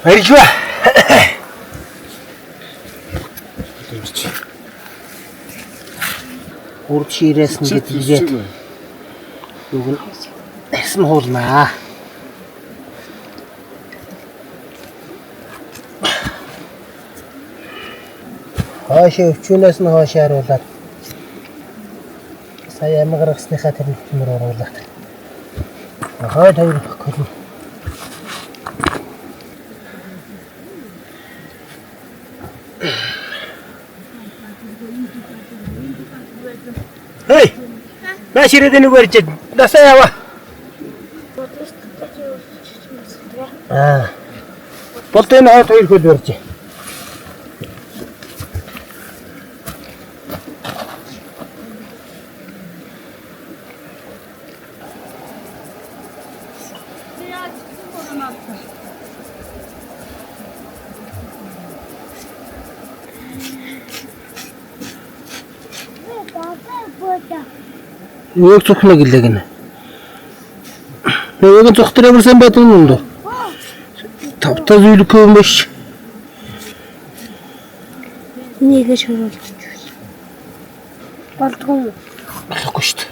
Баярлалаа. Урд ширээс ингээд ирээд юг нь арьсан хуулнаа. Хоошоо өвчүүнээс нь хоошоо харуулад сая амь гаргасныхаа тэр нөхцмөр оруулаад хойд хоёр кол. Хей! Маа ширээд нэг барьж насаа яваа. Аа. Болд энэ хойд хоёр хөл барьж. Юу цухна гэлээ гинэ. Нөгөө цух дээр ямар сайн байдаг юм дөө. Тавтаа зүйлгүй юм биш. Нэгэ шоруулж байна. Болдгоо юм. Болохгүй шүү дээ.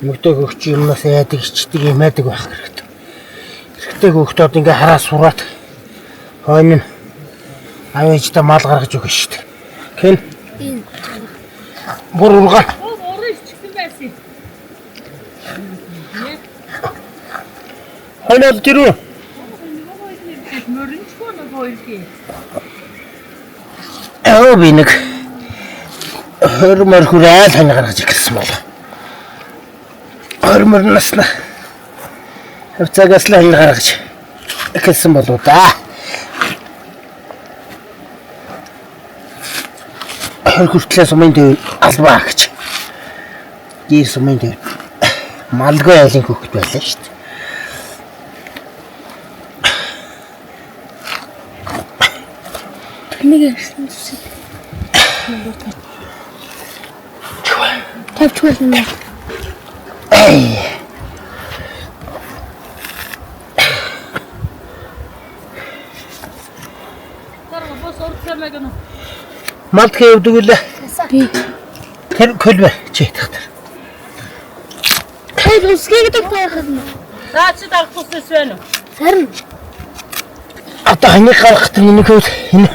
Мөгтэй хөгч юмнаас яадаг ичдэг юм яадаг байх хэрэгтэй. Эрэгтэй хөгтөд ингээ хараа сураад хойно нь аав ээжтэй мал гаргаж өгнө шүү дээ. Хэн Энэ бүр ургаа. Оо уран ичсэн байсан. Хойно бол тэр үү? Мөрөнчгөө нэг хоёргийн. Өө би нэг 20 морь хүрээл хань гаргаж эхэлсэн болоо. 20 морь насна. Хавцаагаас л хань гаргаж эхэлсэн болоо да. 20 хүртлээ сумын төв албаа гэж. Гэр сумын төв малгай айлын хөхт байлаа шүү дээ. нэг ярьсан зүсэг. Тавьчихвал юм. Эй. Тэр бос урдсамаг нь. Малдхын явдаг үлээ. Би. Тэр көлбө чи татар. Тэр үсгийг гэдэг байх юм. За чи дарах туснаас байна уу? Харин Одоо ханыг гаргах тэр нэг хөвд энэ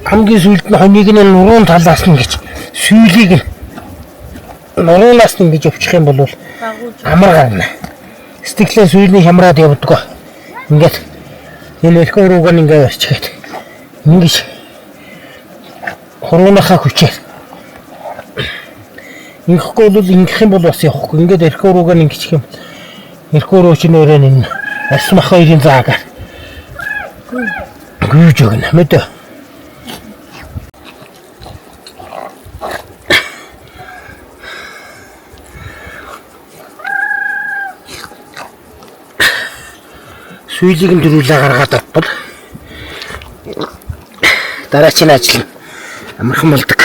хамгийн сүүлд нь ханыг нь нуруун талаас нь гэж сүүлийг нь нуруунаас нь ингэж өвчих юм бол амар гарна. Сэтгэлээ сүүлний хямраад явдгоо. Ингээд энэ эрхэн урууг нь ингээд барьчихад ингэж хурууныхаа хүчээр ингэхгүй бол ингэх юм бол бас явахгүй. Ингээд эрхэн урууг нь ингэчих юм. Эрхэн уруу чинь өөрөө энэ арьс мах хоёрын заагаар гүйж өгнө. Мэдээ. Сүүлийг нь дөрвөлээ гаргаад авбал дараачийн ажил нь амархан болдог.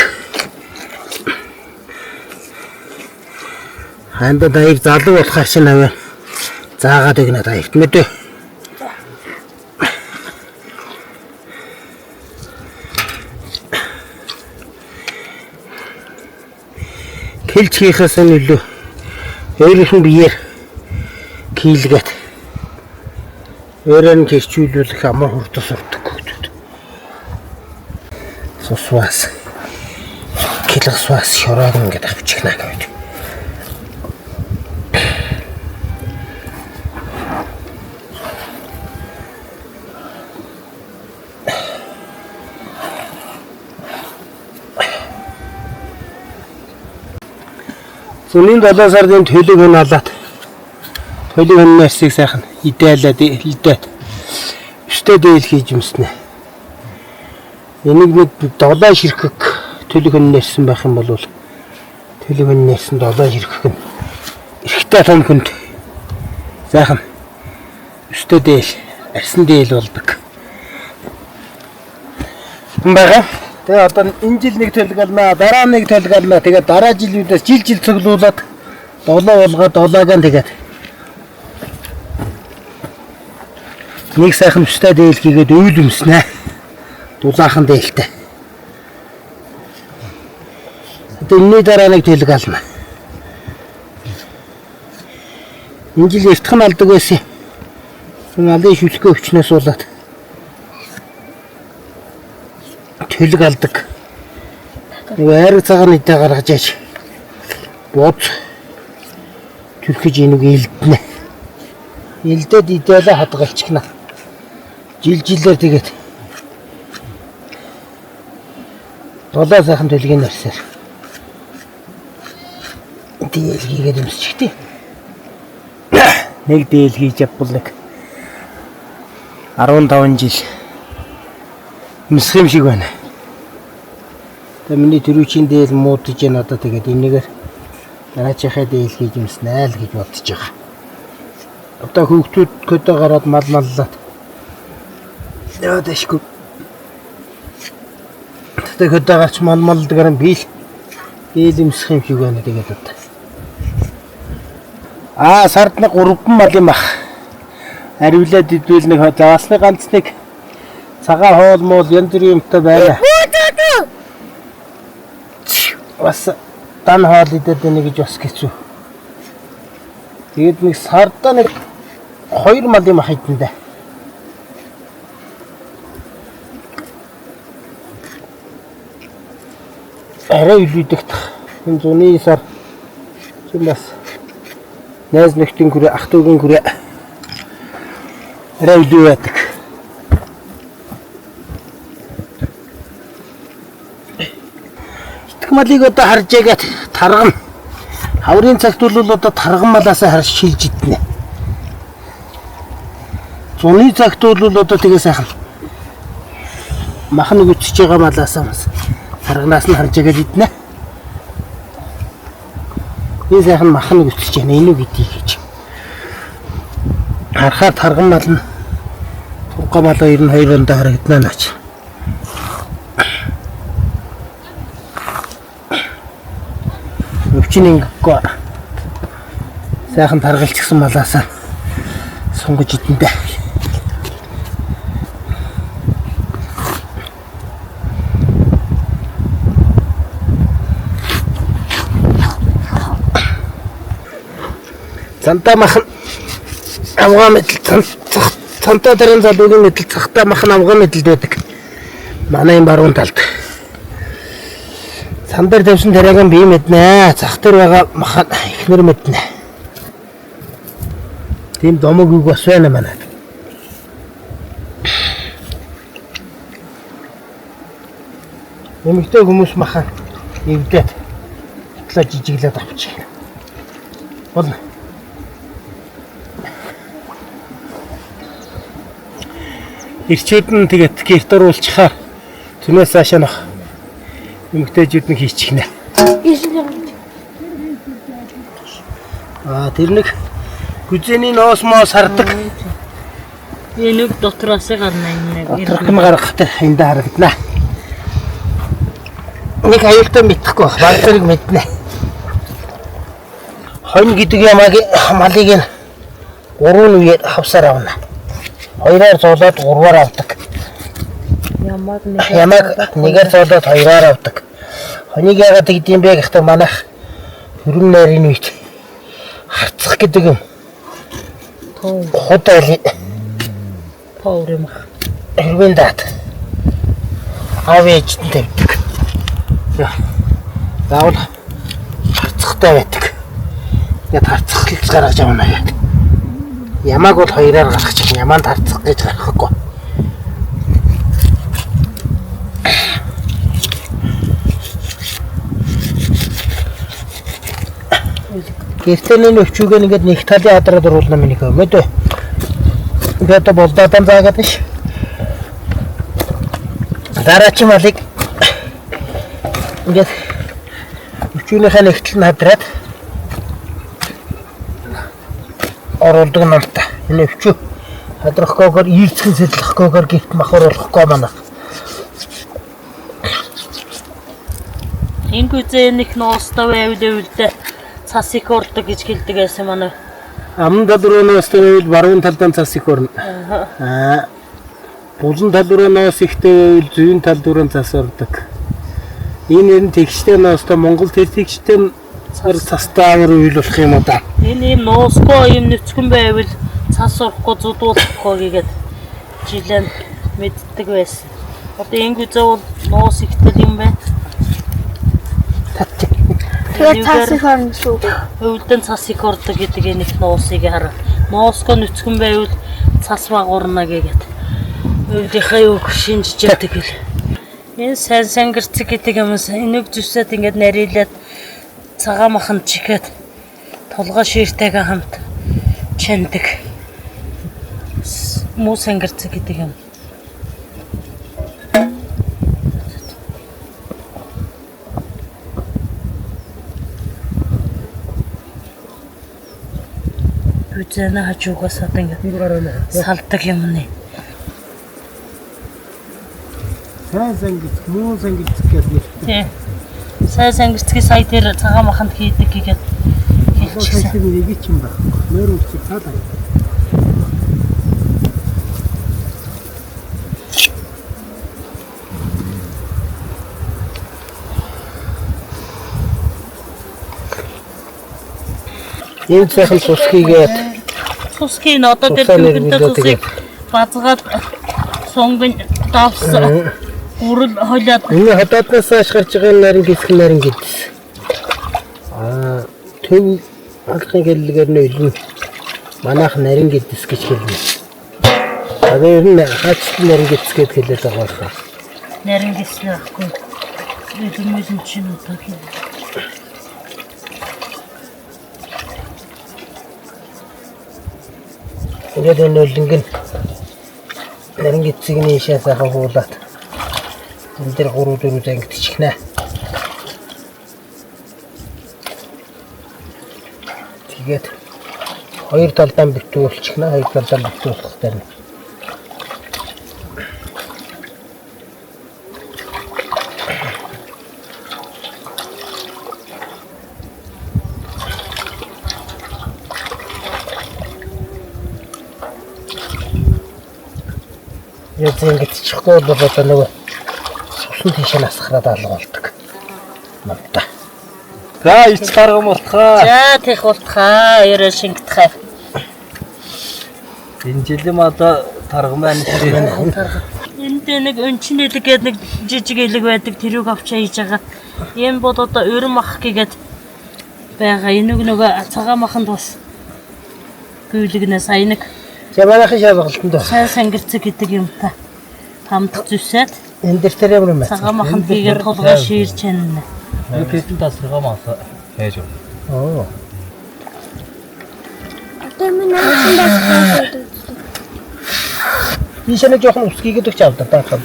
Ханда даяг залуу болохоор чинь аваа заагаад өгнө даягт мэдээ. Кэлж хийхээс нь илүү өөрийнх нь биеэр кийлгээд өөрөөр нь хэрчүүлүүлэх амар хурдан сурдаг хүмүүс. Цус бас килгс бас шороог ингээд авчихна гэдэг. Зөнийн 7 сарын төлөг өн алаад төлөг өнний арсыг сайхан идээлээд илдээд өстэй дээл хийж юмснэ. Энийг нэг 7 ширхэг төлөг өнний арсан байх юм бол төлөг өнний арсан 7 ширхэг нь эрэгтэй том хүнд сайхан өстэй дээл арсан дээл болдог. Байгаа. Тэгээ одоо энэ жил нэг төлөг алнаа, дараа нэг төлөг алнаа. Тэгээ дараа жилүүдээс жил жил цуглуулад Долоо болгоо долоог нь тэгээд нэг сайхан өстэй дээл хийгээд үйл өмснө. Дулаахан дээлтэй. Одоо энэний дараа нэг төлөг ална. Энэ жил эртхэн алдаг байсан. Энэ алын шүлхээ өвчнөөс болоод төлөг алдаг. Нөгөө айраг цагаан идэ гаргаж яж бод түрхэж энийг илдэнэ. Илдээд идээлээ хадгалчихна. Жил жилээр тэгээд долоо сайхан төлгийн нарсаар дээл хийгээд өмсчихтэй. Нэг дээл хийж явбал нэг 15 жил өмсөх юм шиг байна. Тэгээ миний төрүүчийн дээл муудаж байна одоо тэгээд энэгээр дараачихаа дээл хийж өмснэ л гэж бодож байгаа. Одоо хүүхдүүд көдөө гараад мал маллаад яваад ашгүй. Тэгээ көдөө гарч мал малдгаар нь би л дээл өмсөх юм шиг байна тэгээд одоо. Аа сард нэг 3 мал юм ах. Аривлаад идвэл нэг заасны ганц нэг цагаан хоол муул янз бүрийн юмтай байна. Бас дан хоол идээд байна гэж бас хэцүү. Тэгээд нэг сарда нэг 2 мал юм ах идэндээ. Арай илүүдэгдэх. Энэ зуны сар чинь бас найз нөхдийн хүрээ, ах дүүгийн хүрээ арай илүү байдаг. Итгэх малыг одоо харж ягаад таргана. Хаврын цагт бол одоо тарган малаасаа харж шилж иднэ. Зуны цагт бол одоо тэгээ сайхан махан нүгцэж байгаа малаасаа бас тарганаас нь харж ягаад иднэ. Энэ сайхан махан нүгцэж байна. Энэ үү гэдгийг гэж. Харахаар тарган мал нь турга мал 92 онд харагдана наач. Өвчин ингэхгүй сайхан таргалчихсан малаасаа сунгаж идэндээ. Цантаа махан авгаа мэдэл цантаа дарын залуугийн мэдэл цахтаа махан авгаа мэдэлд байдаг. Манай энэ баруун талд. Сан дээр тавьсан тариаг нь би мэднэ. Зах дээр байгаа махан эхнэр мэднэ. Тийм домог үг бас байна манайд. Эмэгтэй хүмүүс махан эвдээд хутлаа жижиглээд авчих. Болно. Ирчүүд нь тэгээд гэрт оруулчихаар түнээс цаашаа нөх эмэгтэйчүүд нь хийчихнэ. Аа тэр нэг гүзээний ноос моос хардаг. Энэ үг дотроос гарна энэ. Доторх нь гаргах тэр энд харагдана. Нэг аюултай мэдэхгүй байх. Баг зэрэг мэднэ. Хонь гэдэг ямааг малыг нь 3 үеэр хавсаар авна. 2-аар зоолоод 3-аар авдаг. Ямааг нэгээр зоолоод 2-аар авдаг. Хоныг яагаад гэдэм бэ гэхдээ манайх хөрөн найрын үед харцах гэдэг юм. Худ айлын Повр юм ах. Хэрвэн дат. Аав ээжд нь тавьдаг. Заавал харцахтай байдаг. Ингээд харцахлц гаргаж авна гэдэг. Ямааг бол 2-аар гаргах чинь ямаанд харцах гэж гаргахгүй. Гэртээ нэг өвчүүгээ ингээд нэг талын хадраад оруулна миний хөө. Мэдээ. Би одоо болдоодан заагаад ш. Дараачин малыг ингээд өвчүүнийхээ нэгтэл нь хадраад оруулдаг намтай. Энэ өвчүү хадрахгүйгээр ийрцхэн сэтлэхгүйгээр гэрт махар болохгүй манайх. Энэ гүзээ нэг ноостой байвал өвлдөө Цас их ордог гэж хэлдэг байсан манай. Аман тал руу ноостой байвал баруун талдаа цас их орно. Аа. Булан тал руу ноос ихтэй байвал зүүн тал руу цас ордог. Энэ ер нь тэгштэй ноостой Монгол тэр тэгштэй цастай амар үйл болох юм уу да. Энэ ийм ноосгүй ийм нүцгэн байвал цас орохгүй зудуулахгүй гэгээд жилэн мэддэг байсан. Одоо ингэ үзэвэл ноос ихтэй юм байна. Тэгээд цаас их орно шүү. Өвлдөн цас их ордог гэдэг энэ их ноосыг хараа. Ноосгүй нүцгэн байвал цас багуурна гэгээд өвлийнхээ юг шинжиж яадаг хэл. Энэ сайн сангирцэг гэдэг юмс энийг зүсээд ингээд нарийнлаад цагаан махан чихээд толгой шииртэйгээ хамт чандаг. Муу сангирцэг гэдэг юм. Бүзэнэ хажуугаас одоо ингээд Нэг гараа нэ. салдаг юм нэ. Сайн сангилц, муу сангилц гэдэг нэртэй. Тий. Сайн сангирцгийг сая тэр цагаан маханд хийдэг гэгээд Одоо хэлчихсэн. сая нэг ч юм байхгүй. Нойр үлчиг цаалаа. Энэ сайхан цус хийгээд Цусгийн одоо тэр Цусаа төвхөнтэй нэрнэлээ цусыг базгаад сунган давсан гурал холиод энэ хотоодноос хойш гарч байгаа нарийн гисэх нарийн гэдс. Аа төв алхын хэллэгээр нь илэн манайх нарийн гэдс гэж хэлнэ. Одоо ер нь хаачт нарийн гэдс гэд хэлээд байгаа болохоор. нарийн гиснэ байхгүй. Үлэн мүлэн чинь одоо хий. Ингээд энэ үлэнг нь нарийн гэдсийг нь ийшээ сайхан хуулаад энэ дээр 3 4 зангидчихнэ. Тэгээд хоёр талдаа битүүлчихнэ. Хоёр талдаа битүүлэх дээр нь. Яг зангидчихгүй бол одоо нөгөө сусан тийшээ насхраад алга болдог. Намта. За ич гаргам болтгоо. За тех болтхаа ерөө шингтхаа. Энэ жилийн одоо таргам байна шүү. Энд нэг өнчин элэг гэдэг нэг жижиг элэг байдаг тэрийг авчаа хийж байгаа. Энэ бод одоо өрөн мах гэгээд байгаа. Энийг нөгөө цагаан маханд бас гүйлгнэ сая нэг За манайхан шалгалтанд байна. сайн сангирцэг гэдэг юмтай хамт зүсээд Энэ дээр тэр ямар юм бэ? цагаан маханд хийгээд толгой шиирч чанна. Нэг хэдэн тасргаа мас хийж өгнө. Оо. Одоо минь наасан бас Ийшээ нэг жоохон ус хийгээд өгч авдаг баах юм.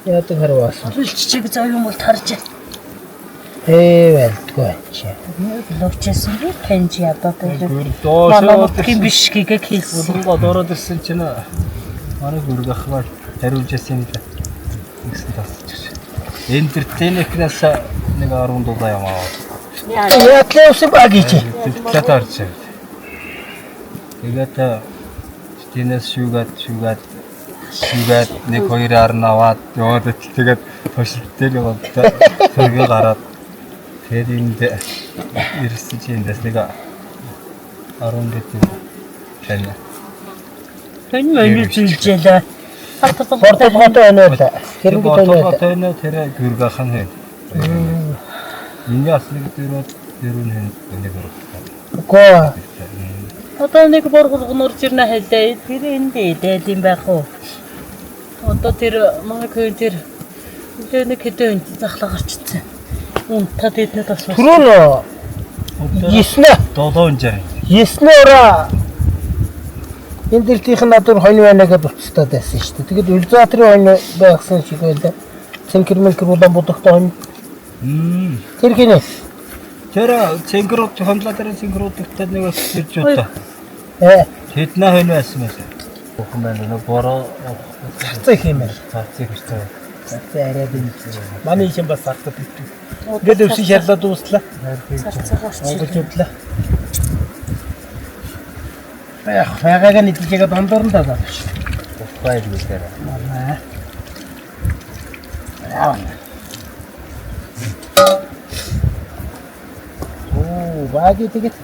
Яадаг харваасан. Үлччиг зов юм бол тарж. Ээ байлдгүй чи. Логчсэн би таньж ядаад байлаа. Гүр Манай доош нутгийн биш гэгээ хэлсэн. Гүргөө ороод ирсэн чинь манай гүрг ахмаар хариулж ясан юм да. Ингэсэн тасчих. Энэ дэр тэнэкнээс нэг 17 юм аа. Яатлаа ус баг чи. Тэглээд орж. Тэгээд тэнэс шүүгээд шүүгээд шүүгээд нэг хоёроор нь аваад яваад тэгээд тошилттэй л яваад тэргээ гараад тэгээд энд ирсэн чинь эндээс нэг 10 гэдэг тань. Тань мөнө зүйлжээлээ. Бордолгоотой байна уу? Тэрэн гээд байна уу? Бордолгоотой тэр гүргийнхэн хэн. Миний бас нэг дөрөв дөрөв хэн нэг дөрөв. Үгүй. Одоо нэг боргол нурж ирнэ хэлээ. Тэр энд идэл юм байх уу? Одоо тэр манай хүн тэр өглөө нэг хэдэн хүн захлаа гарчсан. Унтаад эднэд бас. Түрүү нөө 9 760. 9 ороо энэ дэртийнх нь надад хонь байна гэдээ уцтаад байсан шүү дээ. Тэгээд Үлзаатрын хонь байгсан шиг байлаа. Цэнхэр мэнхэр улаан будагтай хонь. Тэр хинэ? Тэр цэнхэр хондлоо дээр цэнхэр удагтай нэг бас ирж удаа. Э, Тэднээ хонь байсан байсан. Бүхэн байна нэг бороо цацах юм байна. цацыг хэрэг. Сарцаа арай дэмжиж. Манай ишин бас сарцаа битүү. Ингээд өвсөн шарлаа дууслаа. Сарцаагаа орчих. Монголчуудлаа. Яг байгааг нь идэж байгаа дондор нь даа. Баяр гэлээ. Манай. Яа. Оо, баги тэгээд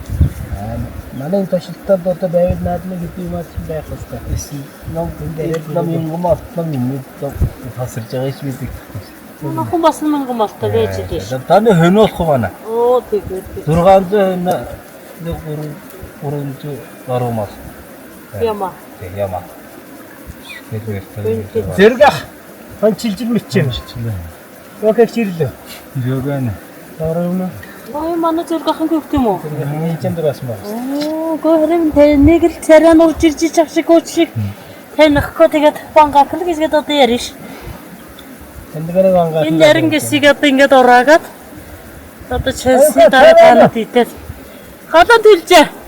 манай тошилтод одоо байвал наадмын гэдэг юм аа байх хэрэгтэй. Ном ном юм гомот ном юм тасарж байгаа юм шиг. Манайхан бас мянган малтай байж идэв. Таны хөнөөлөх байна. Оо тэгээд 600 хөнө 3 300 гаруй мал. Яма. Тэг яма. Тэгээд Зэрэг ах хон чилжил мичээ. Окей чирлээ. Йоган. Орой юм. Ой манай зэрэг ахын хөвгт юм уу? Хамгийн чандар бас маа. Оо гөрөм тэ нэг л царай нурж ирж чих шиг ууч шиг танихгүй тэгээд бангак л гэсгээд одоо яриш. Эндгээр бангаа. Энэ нарин гэсийг одоо ингээд ураагаад одоо чэнсний дараа танад идээд халан төлжээ.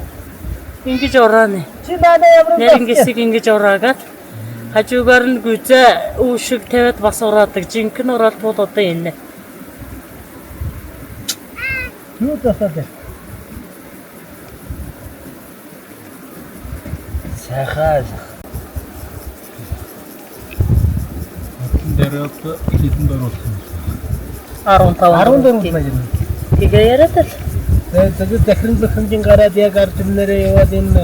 Ингэж ураана. Чи манай ямар Нарин гэсийг ингэж ураагаад хажуугаар нь гүзээ үүшиг тавиад бас ураадаг. Жинхэнэ ураалт бол одоо энэ. Юу тасаад байна? Сайхаа. Хотын дээр одоо хэдэн дөрөв юм. 15 14 маяг. Тэгээ яриад л Тэгээд захиран зохимжин гараад яг ард түмнэрээ яваад энэ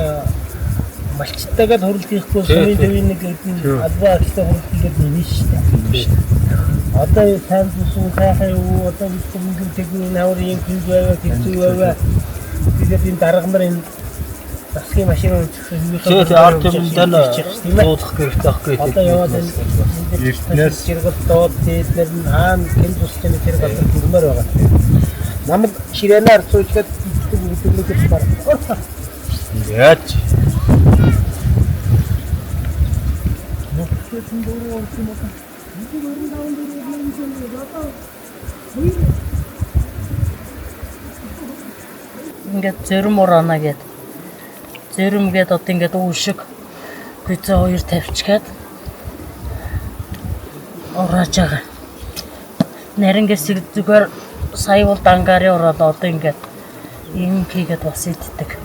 малчтайгаа хуралд хийхгүй сумын төвийн нэг хэдэн албан ажилтаа хуралд хийгээд нэмнэ шүү дээ. Одоо сайн зүсэн сайхан юу одоо бид мөнгө тэгвэл энэ хавар юм хийв байваа тэгзүү байваа. Тэгээд энэ дарга нар энэ засгийн машин унчихсан Тэг хөвгөө ард түмэнд нь буулгах хэрэгтэй байхгүй. Одоо яваад энэ Эртнээс жиргэл доод дээдлэр нь хаана хэн тусч байгаа тэр газар хүрмээр байгаа. Намд ширээнээр суучгаад иддэг гэдэг нэг баг. яаж Ингээд зөрөм ураана гэд. Зөрөм гэд одоо ингээд үүшиг гүзээ хоёр тавьчихад урааж байгаа. Нарин гэсийг зүгээр сая бол дангарын ураал одоо ингээд юм хийгээд бас иддэг.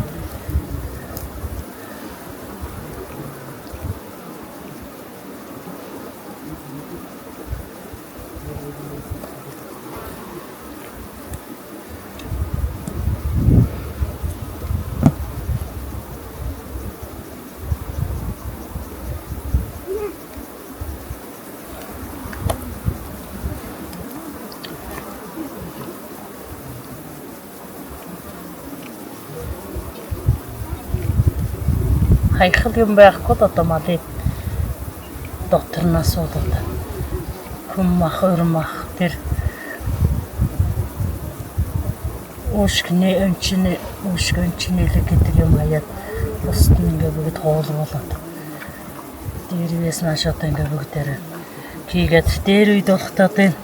Хаяхал юм байхгүй л одоо малын дотор нь асуудал. Хүм мах, өр мах тэр уушгины өнчний уушг өнчнэлэг гэдэг юм хаяад бусд нь ингээ бүгд хуулгуулад дээрээс нааш одоо ингээ бүгдээрээ хийгээд дээр үед болохтой одоо энэ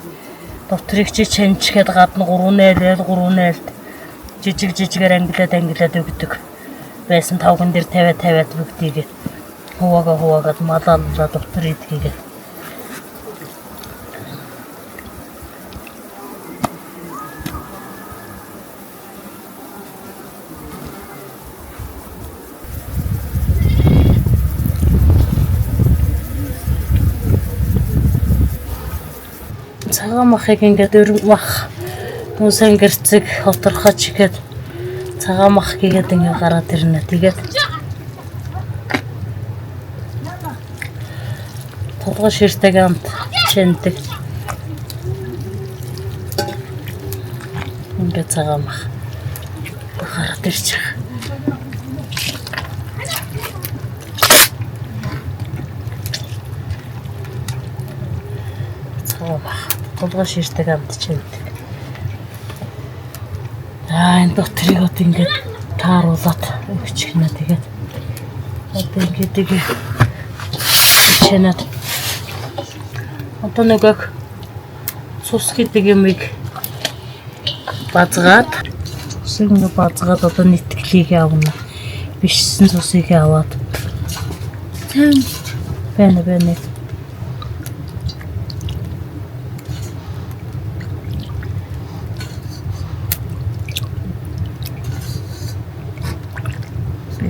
дотрыг чи чанчгээд гадна 3.0 3.0-д жижиг жижигээр ангилаад өгдөг байсан тавган дээр тавиад бүгдийг хуваагаад малаалаа дотор идгийг цагаан махыг ингээд өрөм мах хүнсэн гэрцэг хоторхоч гээд цагаан мах хийгээд ингээ гараад ирнэ. Тэгээд толгой ширтэйг амт чэндэг. Ингээ цагаан мах гараад ирж байгаа. Цагаан мах толгой ширтэйг амт чэндэг. Аа энэ дотрыг одоо ингээд тааруулаад өгчих нэ тэгээд одоо ингээд чэнэд одоо нөгөөх цус гэдэг юмыг базгаад цусыг ингээд базгаад одоо нэтгэлийг авна. Бишсэн цусыг аваад байна.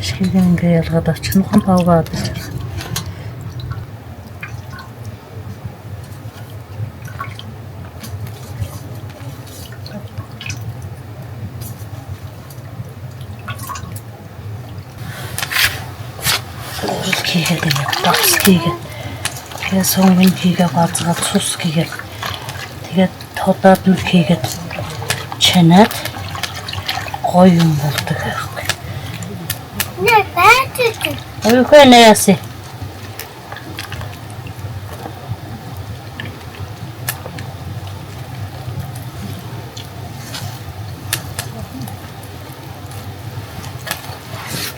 Ишгийг ингээ ялгаад авчих нухан тавгаа адаж. Гурал хийгээд ингээ давс хийгээд тэгээ сунгын хийгээ базгаад цус хийгээд тэгээд тодоод нь хийгээд чанаад гоё юм болдог байхгүй. Нэ байтэг. Ой нэ яасан.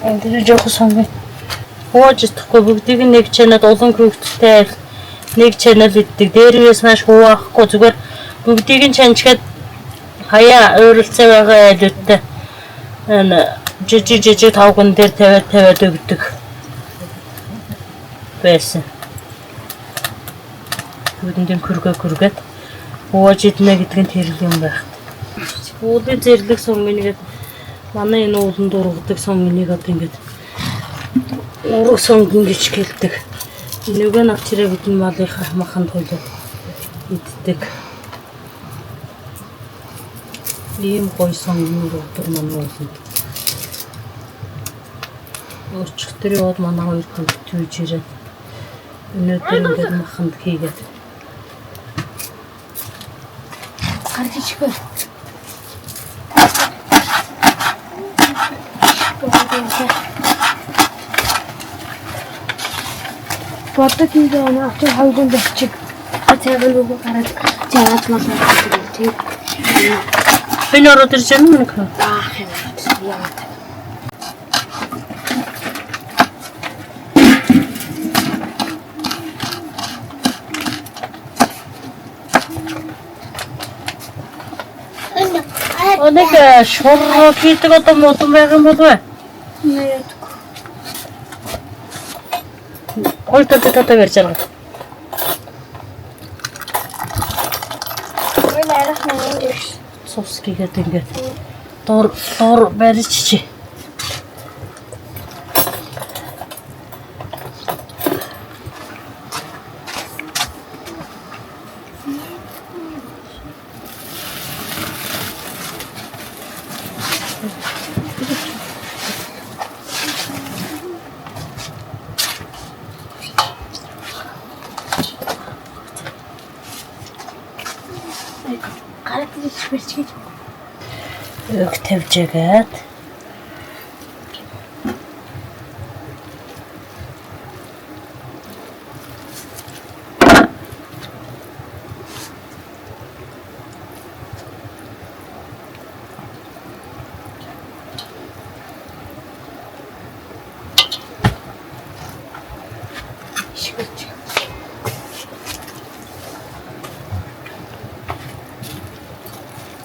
Энэ тэр жоохон сонгоё. Хувааж идэхгүй бүгдийг нь нэг чанаад улан хөвгттэй нэг чанал иддэг. Дээрээс нааш хуваахгүй зүгээр бүгдийг нь чанчгаад хаяа ойролцоо байгаа айлуудтай энэ жижиг жижиг тавган дээр тавиад тавиад өгдөг байсан. Бүгдэнд күргээ күргээд хувааж иднэ гэдэг нь тэр юм байх. Уулын зэрлэг сонгоно гэдэг манай энэ ууланд ургадаг сонгоныг одоо ингээд ураг сонгон гэж хэлдэг. Нөгөө нь авчираа бид нь малынхаа маханд хөлөд иддэг. Ийм гоё сонгон ургадаг манай ууланд. Өчигдөр яваад манай хоёр хөлт түйж ирээд өнөөдөр ингээд маханд хийгээд Гарч ичихгүй. Бодог хийгээ оноо авч хоёрын бичиг. Цайвар нөгөө гараад чагаад малаа гэдэг тийм. Энэ ороод ирж байна уу нэг? Аах юм. Яагаад. Нэг шур хийдэг одоо модон байгаа юм болов уу? Нэ. Хоёр талд татаа барьж байгаа. Энэ арах нэг юм. Цус хийгээд ингээд дор дор барьж чи. Гараад ирж барьж гэж. Өг тавьжээгээд Ишгэж.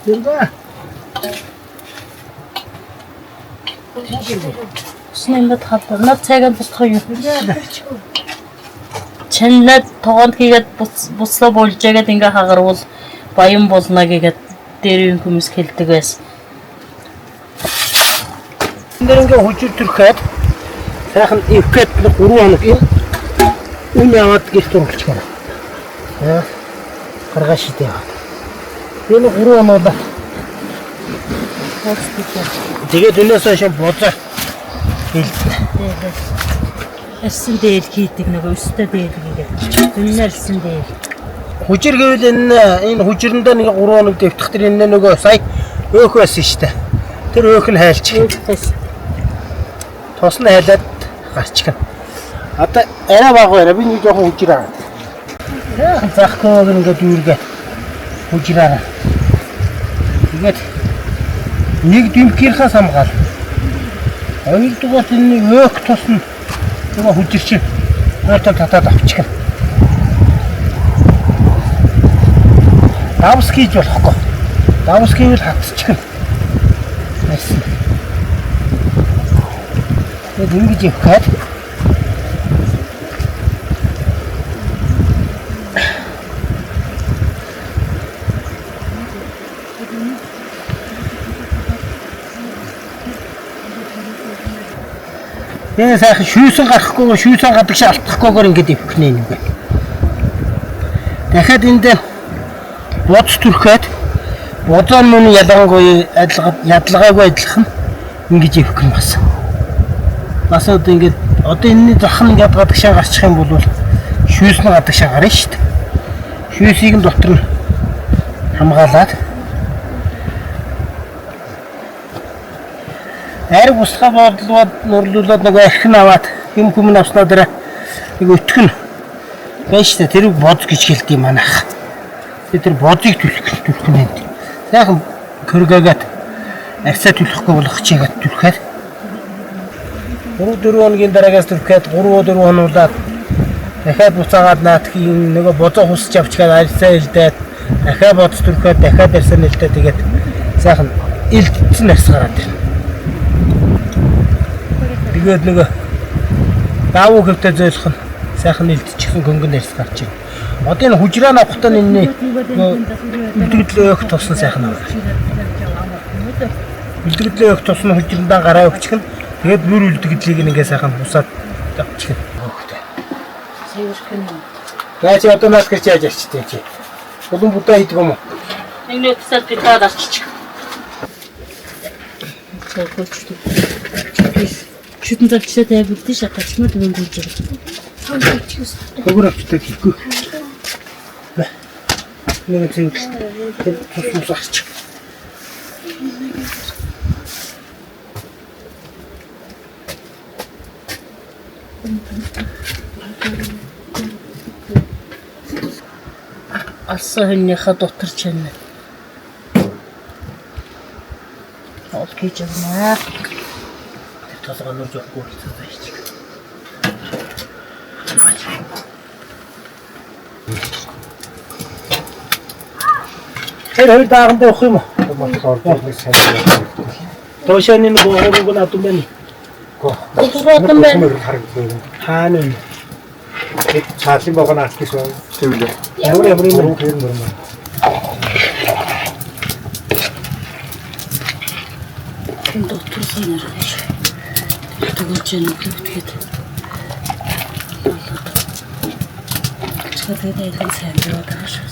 Юнга. Усны юмд халдаа. Над цайгаа бусдах юу? Чанлаад тогоонд хийгээд буслаа болжээгээд ингээ хагарвал баян болно гэгээд дээр үеийн хүмүүс хэлдэг байсан. Энэ дээр ингээ хүжир төрхөөд сайхан эвхээд 3 хоног энэ үн яваад гэрт оруулчихна. Аа. Гаргаа шидэ яваад. Энэ 3 хоног тэгээд өнөөс хойш бузаа хэлдэг. Эссэн дээл хийдэг нөгөө өстэй дээл хийгээд. Үннээр элсэн дээл. Хүжир гэвэл энэ хүжирэндээ нэг 3 хоног дэвтэх тэр энэ нөгөө сая өөх байсан шүү дээ. Тэр өөх нь хайлчих. Тус нь хайлаад гарчихна. Одоо арай бага байна. Би нэг жоохон хүжир аа. Яахан захгүй ингээд дүүргээ хүжир аа. Тэгээд нэг дэмхийнхаа самгаал. Хоёрдугаар энэ өөх тус нь нөгөө хүжир чинь өөртөө татаад авчихна. Давс хийж болохгүй. Давс хийвэл хатчихна. Байсан. Тэгээд ингэж явхад Тэгээ сайхан шүүсэн гарахгүй, шүүсэн гадагш алдахгүйгээр ингэж ивхнэ юм байна. Дахиад энд бодс түрхэд бодоо мөн ялангуяа ядалгаагүй адилхан ингэж ивхнэ бас. Бас одоо ингэж одоо энэний зах нь ингээд гадагшаа гарчих юм бол шүүс нь гадагшаа гарна шүү дээ. Шүүсийг нь дотор нь хамгаалаад ариг бусгаа бодлоод нурлуулад нөгөө архин аваад юм хүмүн авснаа дээр нэг өтгөн байна шүү дээ. Тэрийг боз гэж хэлдэг юм манайх. Тэр бозыг түлхэх нь энд. Сайхан көргээгээд арьсаа түлхэхгүй болох чигээд түлхээд 3-4 хоногийн дараагаас түлхээд 3-4 хонуулаад дахиад буцаагаад наадхийн нөгөө бозоо хусч авчгаад арьсаа илдээд дахиад боз түлхээд дахиад арьсаа нэлдээ тэгээд сайхан илдсэн арьс гараад ирнэ. Тэгээд нөгөө даавуу хөвтэй зөөлөх нь сайхан илдчихсэн хөнгөн арьс гарч ирнэ. Одоо энэ хужраа авахтаа энэний үлдэгдлээ өгөх тусна сайхан авах. Үлдэгдлээ өгөх тусна хужрандаа гараа өгчих нь тэгээд бүр үлдэгдлийг ингээ сайхан хусаад авчих нь. За чи одоо наад гэрч яаж арчтай чи? Улам будаа хийдэг юм уу? Нэг нөтсөд питаад арччих. Шүтэн залчтай тавилдээ шатачмал өнгөрч байгаа. Хөгөр авчтай хийхгүй. Нэг зэвэлт тэр тус мус арч. Алсан хөннийхээ дотор чанаа. Ол гэж байна. Тэр толгой нурж явахгүй болцоо заяач. Тэр хоёр дааганд явах юм уу? Тошааны нэг гоогүй надад байна. Гурван байна. Хаана вэ? Цаалын богоно артис байна. Тэвлээ. Ямар ямар юм Гурван хоёр мөр. Энэ дотор сонирх. Тэгвэл чи нэг битгээд. Тэгээд айхан сайн яваад байгаа шүү.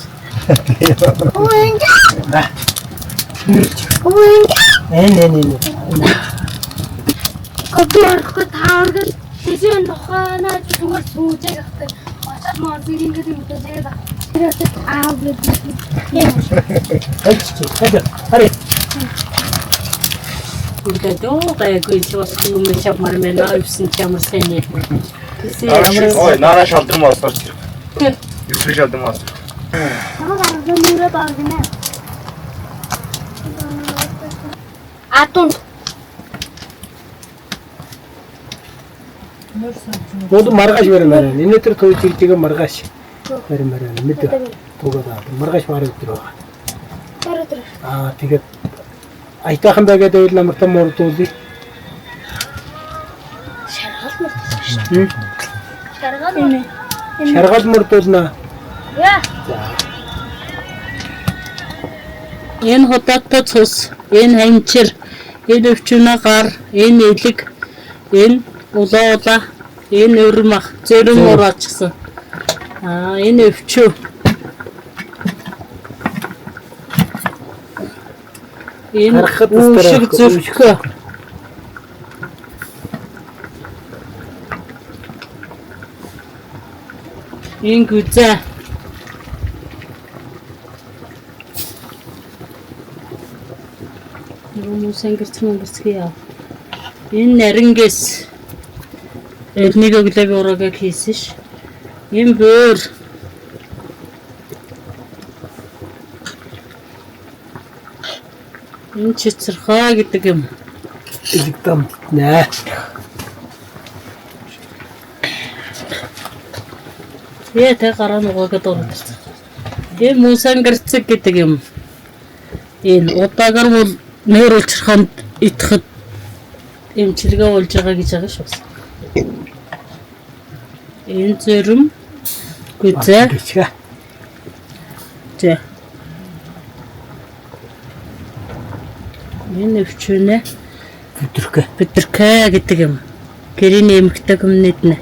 Энэ энэ энэ. Кофе орохгүй таавар тийш нухаанаа зүгээр сууж байгаа хэрэг. Очоод мод ингэж юм даа. Тэр очоод аав гэдэг. Хайч чи. Хайч. Хари. Тэгээд дөө гайгүй чи бас юм чамар мэн авсан чамар сайн нэ. Ой, нара шалдрам олсоор. Юу шалдрам олсоор. Намайг арга нүрээ баргна. Атун. Бод маргааш баримаар байна. Энэ төр төөж ирж байгаа маргааш баримаар байна. Мэд тугаад аа. Маргааш маар өдөр байгаа. Тэр өдөр. Аа тэгээд аятайхан байгаад байвал намартаа мордуулъя. Шаргал мордуулна. Шаргал морд. Шаргал мордуулна. Яа. Энэ худаатай цус, энэ ханчир, энэ өвчнө гар, энэ элэг, энэ улаа улаа, энэ өрмах, зөрөн муураачихсан. Аа энэ өвчөө. Энэ Харахад үүшиг зөрхөө. Энэ гүзээ. Хүмүүс ангирцсан өнгөрцгий яа. Энэ нарингээс элнийг өглөөг ураагаа хийсэн ш. Энэ бөөр. Энэ чицэрхаа гэдэг юм. Элэг дамтнаа. Яа тэ гараа нугаагаад ороод ирсэн. Энэ мусан гэрцэг гэдэг юм. Энэ удаагаар бол нөр улчраханд идэхэд эмчилгээ болж байгаа гэж байгаа шүү. Энэ зөрөм гүзээ. Гिचгээ. За. Энэ өвчнө Бүдэрхэ. бүдэрхэ гэдэг юм. Гэрийн эмэгтэй хүмүүд нэ.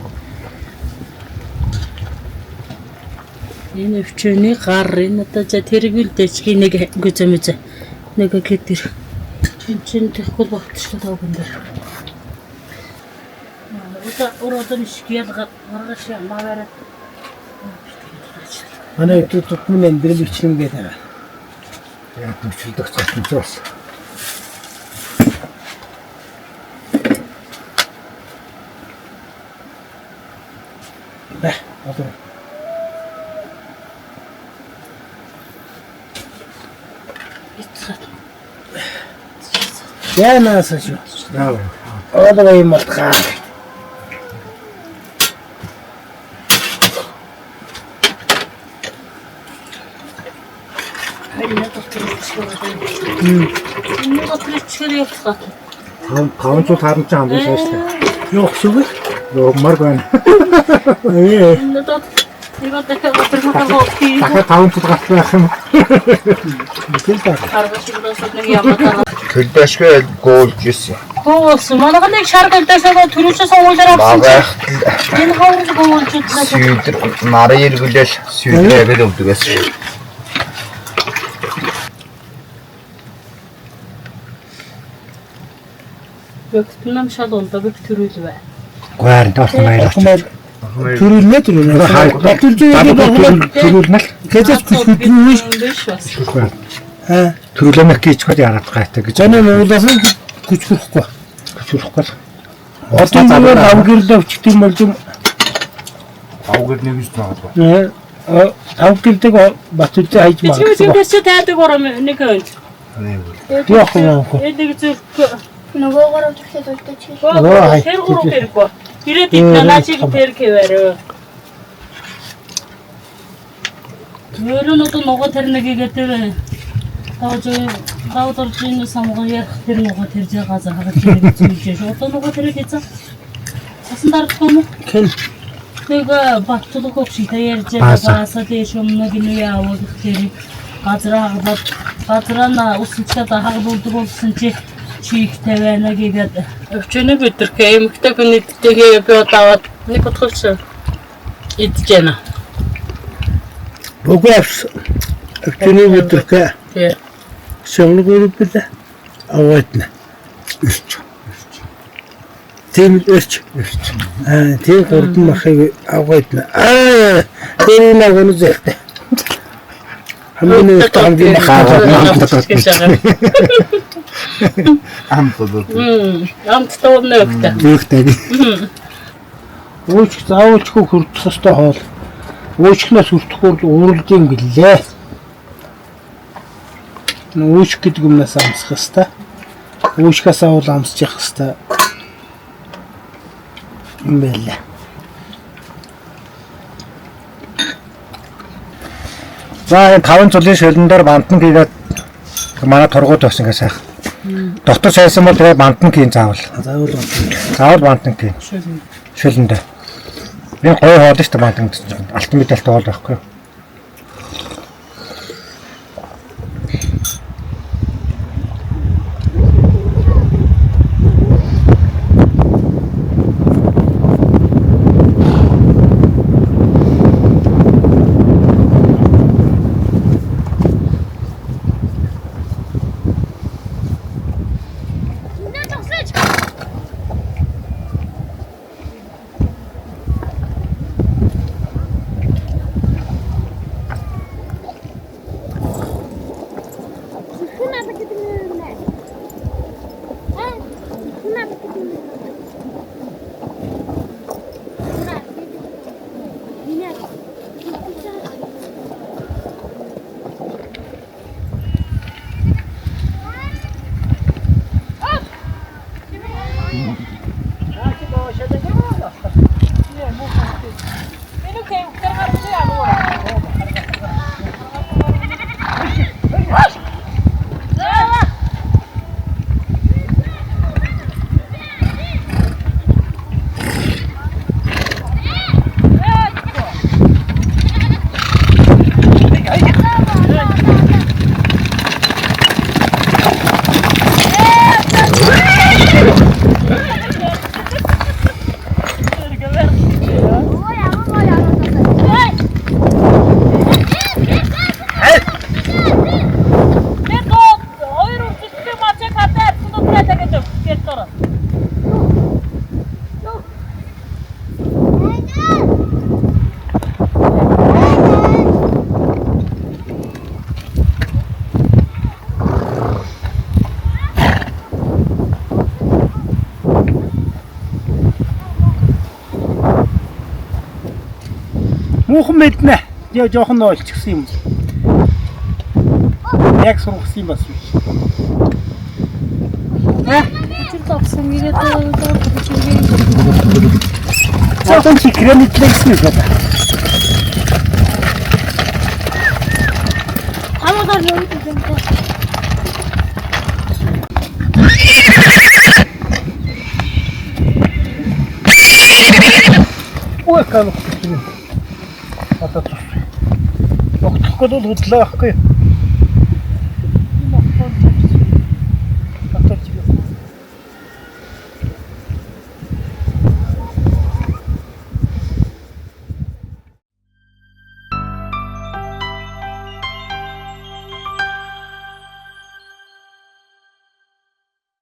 Энэ өвчөний гар энэ одоо за тэргүүл дэжгийн нэг гүзэмүзэ нэг гэтэр. Чин чин тэгэхгүй багтчихлаа тав гүндэр. Одоо уруудан шгэл гаргаж маваараа. Манай өдөр тутмын амьдрал бичлэн гэдэг байгаа. Яг төвчлөлдөх цогцсон бас. Бэ. Одоо. Яанаас шүү. Одоо юм болтгоо. Энэ дотор ичгээр. Энэ дотор ичгээр явуулгаа. 500 харан чинь хамгийн сайштай. Юу шүү. Йоо мар байна. Ээ. Энэ дотор нэг дахиад дотор хоо. Дахиад 500 гарт байх юм. Тэр даа. Гаргаж ирсэн нэг ямар Төлбөшгүй гоолж ирсэн. Гоосон. Манайх нэг шар гэлдээсээ түрүүчээ сонгуулиар авсан. Багайх Энэ хаврал гоолж идлээ. сүйдэр нарын эргүүлэл сүйдэр аваад өгдөг гэсэн. Бөгтнөм шал ундаа бэг төрүүлвэ. Гуайр дорт баяр. Төрүүлнэ төрүүлнэ. Батүлжээ Төрүүлнэ л. Гэжээс күчгүдэн Биш бас. Аа. Төрүүлэмэх гэж хол яагаад гайтай гэж. Заны Монголоос күчгүрэхгүй. Хүчрэхгүй л. Одоо зүгээр авгирлээ өчтөх юм бол юм. Авгэр нэг ч магадгүй. Аа авгирдэг Батүлжээ хайж Би магадгүй. чи чи тайдаг ором нэг хүн. Яах юм бэ? Энэ нэг зүрх. Нөгөөгөр өтгөхөд үлдээж хэл. Оо, хай. Тэр гурав хэрэггүй. Ирээд иднэ чиг тэр гэвэр. Мөрөн одоо ногоо тэр нэг игээд тааж давдаржин самган ярих тэр ногоо тэр зэ газар хагаж нэг зүйлж шүү. Одоо ногоо тэр хийцэн. Цасан дардах юм уу? Хэн Нэг батлаг өгш та ярьж байгаа бааса дээш өмнө гинүү явах тэр газар хаглаад газраа на усчаад хаглуулдаг болсон чи чихтэй байна гэгээд өвчнө бидэрхээ эмэгтэй хүн иддэгээ би одоо аваад нэг бодголч идэж байна. Үгүй авс. Өвчний өдөрхөө Тий. шонгол билээ. Аваатна. Ирч. Тийм өрч. Ирч. Аа тийм гурдан махыг авгаатна. Аа тэр нэг өнө зэхтэй. Хамгийн их хамгийн мах. Амт одоо. Амттай өмнө өгтөө. Өгтэй. Ууч заавалчгүй хүртэх ёстой хоол. Уучхнаас хүртэхгүй бол ууралдсан гэлээ. Ууч гэдэг юмнаас амсах ёстой. Уучхаас авал амсчих ёстой. Юм байлаа. За энэ таван цулын шөлөн дээр бантан хийгээд манай тургууд байсан гэж сайхан. Дотор сайсан бол тэгээ бантан хийн заавал. Заавал бантан. Заавал бантан хийн. Шөлөндөө. Энэ гоё хоол шүү дээ бантан гэсэн чинь. Алтан медальтай хоол байхгүй юу? Хүн алга гэдэг юм нэ. Аа хүн алга гэдэг юм. Миний Муухан мэднэ. Яа жоохон ойлчихсан юм. Яг сургасан юм бас биш. Учир товсон ингээд Одоо чи гранит гэсэн юм байна. тамгаар юу гэдэг юм бэ? Ой, кано. Одоо тус. Огтхгүй бол хөдлөө байхгүй.